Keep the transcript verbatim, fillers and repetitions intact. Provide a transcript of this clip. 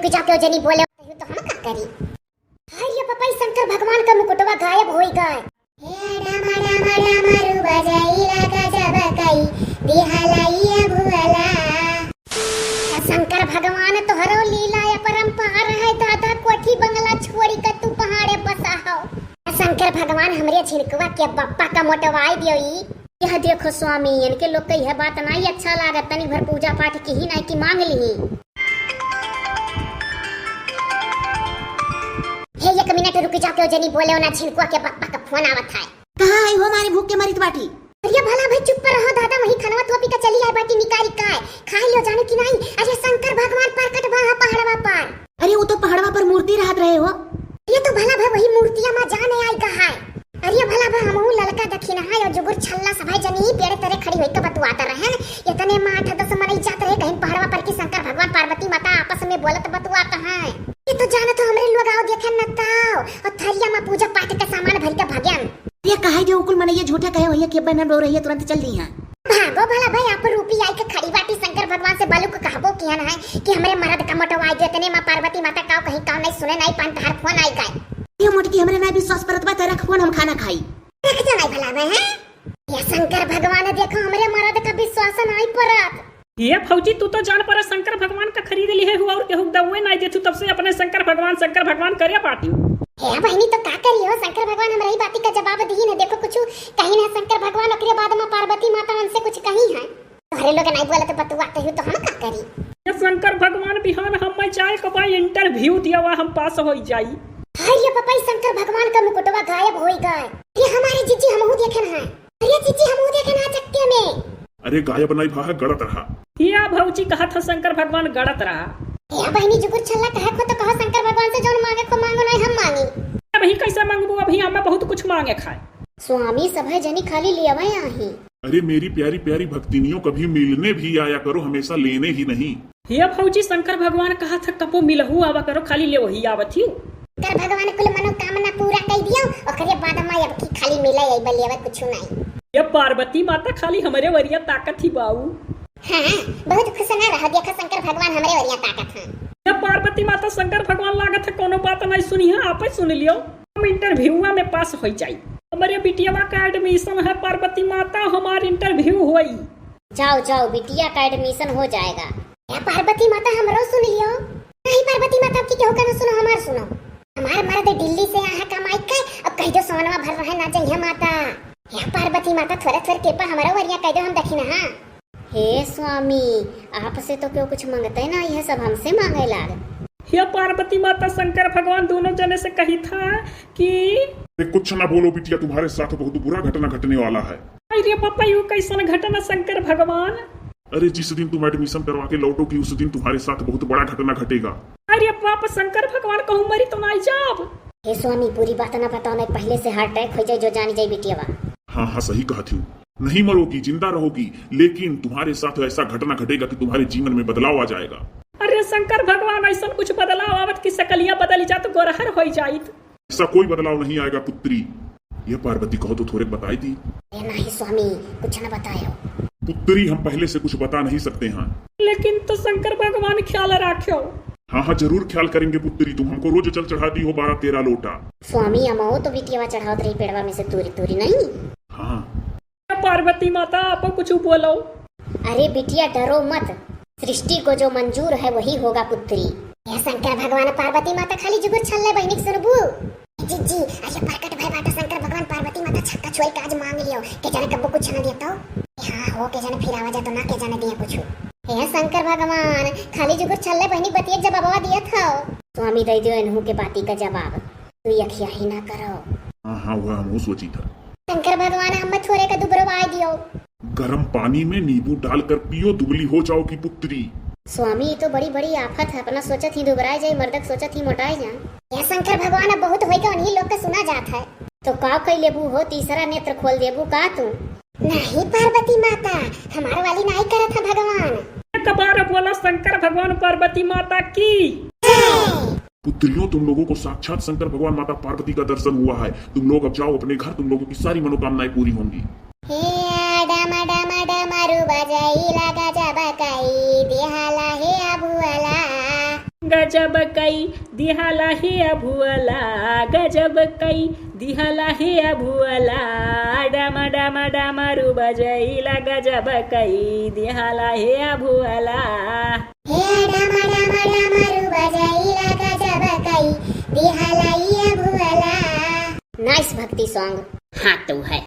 जाके जनी बोले तो हम का करी? हाय रे पपई, शंकर भगवान का मुकुटवा गायब होई गए। हे डमा डमा डमरू बजाई लगा जब कई, दिहलाई भुअला। शंकर भगवान तोहरो लीला अपरंपार है दादा, कोठी बंगला छोड़ी के तू पहाड़े बसा हो। शंकर भगवान हमरे झिनकुआ के बप्पा का मोटवाई दियो ई। यह देखो स्वामी, इनके लोग के यह बात नाई अच्छा लागत, तनी भर पूजा पाठ की ही नाई कि मांग ली। हे एक मिनट रुक जाओ, क्यों जनी बोले हो ना, झिनकुआ के बप्पा का फोन आवत है। कहाँ है हो हमारे भूख के मरित बाटी? अरे भला भाई चुप रहो दादा, वही खनवा थोपी का चली आए बाटी निकारी का है, खा लियो जाने की नाई। अरे शंकर भगवान प्रकट बा पहाड़वा पर। अरे वो तो पहाड़वा पर मूर्ति रहत रहे हो। ये तो भला भाई वही मूर्तिया मा जाने आई का है। अरे भला भाई हमहू ललका दखिनहा और जुगुर छल्ला सभाई जनी पेड़ तरे खड़ी होई के बतुआत रहन। इतने मा आठ दस मनई जात रहे कहीं पहाड़वा पर की शंकर भगवान पार्वती माता आपस में बोलत बतुआत हैं। ये तो जानत हो हमरे लोग आओ देखे न ताओ और थरिया मा पूजा पाठ के सामान भर के भगन। ये कहे जो उकुल मनई ये झूठे कहे वही के बहन रो रही है, तुरंत चल दी है। भागो भला भाई, आप रूपी आई के खड़ी बाटी शंकर भगवान से बलुक कहबो किहन है कि हमरे मरद का मोटवाई दे, इतने मा पार्वती माता काव कहीं काव नहीं सुने नहीं पान तहार फोन आई गए। ये मोटकी हमरे ना विश्वास परत बा, त रख फोन हम खाना खाई। रख जा नहीं भला भाई, हैं? ये शंकर भगवान देखो हमरे मरद का विश्वास नहीं परत। ये फौजी तू तो जान पर शंकर भगवान का खरीद लिहे हुआ और केहू दवे नहीं देतू, तब से अपने शंकर भगवान शंकर भगवान करे बाटी। हे बहनी तो का करी हो, शंकर भगवान हमरे ही बाती का जवाब दी न, देखो कुछ कहीं ना शंकर भगवान ओकरे बाद मा पार्वती माता उनसे कुछ कहीं है। तोहरे लोग नहीं बोले तो बतुआ कहियो तो हम का करी? ये शंकर भगवान बिहान हम मैं जाए को भाई इंटरव्यू दिया हुआ हम पास हो जाई। हाय रे पपई शंकर भगवान का मुकुटवा गायब होई गए। ये हमारे जीजी हमहू देखे ना है। अरे जीजी हमहू देखे ना चक्के में। अरे गायब नहीं भा है, गड़त रहा। या भौजी कहा था शंकर भगवान गड़त रहा। या बहनी जुगुर छल्ला कहे खो तो कहो शंकर भगवान से जौन मांगे खो मांगो नहीं हम मांगी। अभी कैसे मांगबू, अभी हमें बहुत कुछ मांगे खाए। स्वामी सभे जनी खाली लियावे आही। अरे मेरी प्यारी प्यारी भक्तिनियों, कभी मिलने भी आया करो, हमेशा लेने ही नहीं। हे भौजी शंकर भगवान कहा था कबो मिलहू आवा करो, खाली ले वही आवत ही। शंकर भगवान कुल मनोकामना पूरा कर दियो, ओकरे बाद मा अब की खाली मिले आई बलियावे कुछ नहीं। ये पार्वती माता खाली हमरे वरिया ताकत ही बाऊ। हाँ, बहुत खुश ना रहो, देखो शंकर भगवान हमरे वरिया ताकत हैं। ये पार्वती माता शंकर भगवान लागत है कोनो बात नहीं सुनी है, आप ही सुन लियो। हम इंटरव्यूआ में पास हो जाई। हमरे बिटियावा का एडमिशन है पार्वती माता, हमार इंटरव्यू होई। जाओ जाओ बिटिया का एडमिशन हो जाएगा। या पार्वती माता हमरो सुन लियो। नहीं पार्वती माता आपकी केहू का ना सुनो, हमार सुनो। हमार मर्द दिल्ली से आया है कमाई के, अब कह दो सोनवा भर रहे ना जइहे माता। या पार्वती माता थोरे थोरे कृपा हमारा वरिया कह दो हम दखिना हाँ। हे स्वामी, आपसे तो क्यों कुछ मांगते ना, यह सब हमसे मांगे लाग। हे पार्वती माता शंकर भगवान दोनों जने से कही था कि अरे कुछ ना बोलो बिटिया, तुम्हारे साथ बहुत बुरा घटना घटने वाला है। अरे पापा यू कैसन घटना शंकर भगवान? अरे जिस दिन तुम एडमिशन करवा के लौटोगी उस दिन तुम्हारे साथ बहुत बड़ा घटना घटेगा। अरे पापा शंकर भगवान कहूँ मरी तो नहीं जाब। हे स्वामी पूरी बात ना बताओ, नहीं पहले से हार्ट अटैक हो जाए जो जानी जाए बिटियावा। हाँ हाँ सही कहा थी, नहीं मरोगी, जिंदा रहोगी, लेकिन तुम्हारे साथ ऐसा घटना घटेगा कि तुम्हारे जीवन में बदलाव आ जाएगा। अरे शंकर भगवान ऐसा कुछ बदलाव आवत कि सकलिया बदल जात, गोरहर हो जाइत। ऐसा कोई बदलाव नहीं आएगा पुत्री। ये पार्वती कहो तो थोड़े बताई दी। ए नहीं स्वामी, कुछ न बतायो। पुत्री हम पहले से कुछ बता नहीं सकते हैं। लेकिन तो शंकर भगवान ख्याल राख्यो। हाँ हाँ जरूर ख्याल करेंगे पुत्री, तुम हमको रोज जल चढ़ाती हो बारह तेरह लोटा। स्वामी अमाओ तो बिटियावा चढ़ावत रही पेड़वा में से तूरी तूरी नहीं। हाँ। पार्वती माता आप कुछ बोलो। अरे बिटिया डरो मत, सृष्टि को जो मंजूर है वही होगा पुत्री। हे शंकर भगवान पार्वती माता खाली जुगुर छल्ले बहिनी के सुनबू। जिज्जी, अरे प्रकट भय बाटा शंकर भगवान पार्वती माता छक्का छोड़ के आज मांग लियो, के जाने कब्बो कुछ न देतो। हाँ हो, के जाने फिर आवा जातो ना, के जाने दिया कुछ। हे शंकर भगवान, खाली जुगुर छल्ले बहिनी बतिया जवाबवा दिया था। स्वामी दे दियो इन्हू के बाती का जवाब, तू यखिया ही ना करो। हाँ हाँ, वह हम सोची था। शंकर भगवान हम थोड़े का दुबरवाई दियो। गरम पानी में नींबू डालकर पियो, दुबली हो जाओगी पुत्री। स्वामी, ये तो बड़ी बड़ी आफत है, अपना सोचत ही दुबराए जाए, मर्दक सोचत ही मोटाए जाए। या शंकर भगवान, अब बहुत होइगा, उन्हीं लोग का सुना जात है। तो का कई लेबू हो, तीसरा नेत्र खोल देबू का तू? नहीं पार्वती माता, हमार वाली नहीं करत है भगवान। एक बार बोला शंकर भगवान पार्वती माता की। जय। पुत्रियों, तुम लोगों को साक्षात शंकर भगवान माता पार्वती का दर्शन हुआ है। तुम लोग अब जाओ अपने घर, तुम लोगों की सारी मनोकामनाएं पूरी होंगी। हे डम डम डमरू बजाई लगा जब कई दिहाला हे अबुअला। गजब कई दिहला हे अभुअला, गजब कई दिहला हे अभुअला, डम डम डमरू बजैला, गजब कई दिहला हे अभुअला। हे डम डम डमरू बजैला, गजब कई दिहला हे अभुअला। Nice भक्ति song। हाँ तो है,